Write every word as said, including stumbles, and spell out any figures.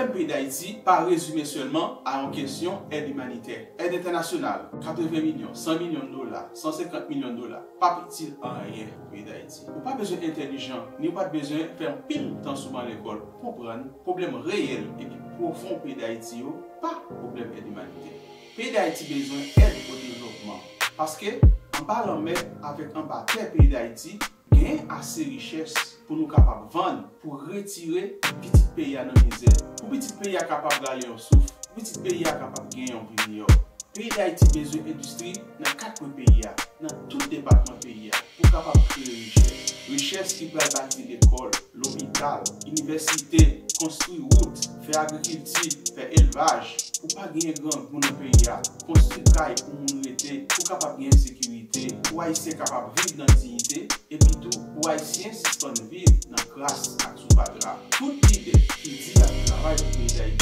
Pwoblèm peyi Dayiti pa rezime sèlman a yon kesyon èd imanitè. Èd entènasyonal, katreven milyon, san milyon dola, san senkant milyon dola, p ap itil anyen pou peyi Dayiti. Ou pa bezwen entèlijan, ni ou pa t bezwen fè anpil tan sou ban lekòl pou konprann pwoblèm reyèl epi pwofon peyi Dayiti yo pa pwoblèm èd imanitè. Peyi Dayiti bezwen èd o devlopman. Paske, anba lanmè avèk anba tè peyi Dayiti, genyen ase richès pou nou kapab vann, pou retire pitit peyi a nan mizè, pou pitit peyi a kapab rale yon souf, pou pitit peyi a kapab gen yon vi miyò. Peyi Dayiti bezwen endistri nan kat kwen peyi a, nan tout depatman peyi a, pou kapab kreye richès. Richès ki pral bati lekòl, lopital, inivèsite, konstwi wout, fè agrikilti, fè elvaj, pou pa genyen grangou nan peyi a, konstwi kay pou moun rete, pou kapab genyen sekirite, pou Ayisyen kapab viv nan diyite, epi tou pou Ayisyen sispann viv nan kras ak sou fatra. Tout lidè ki di y ap travay pou peyi Dayiti,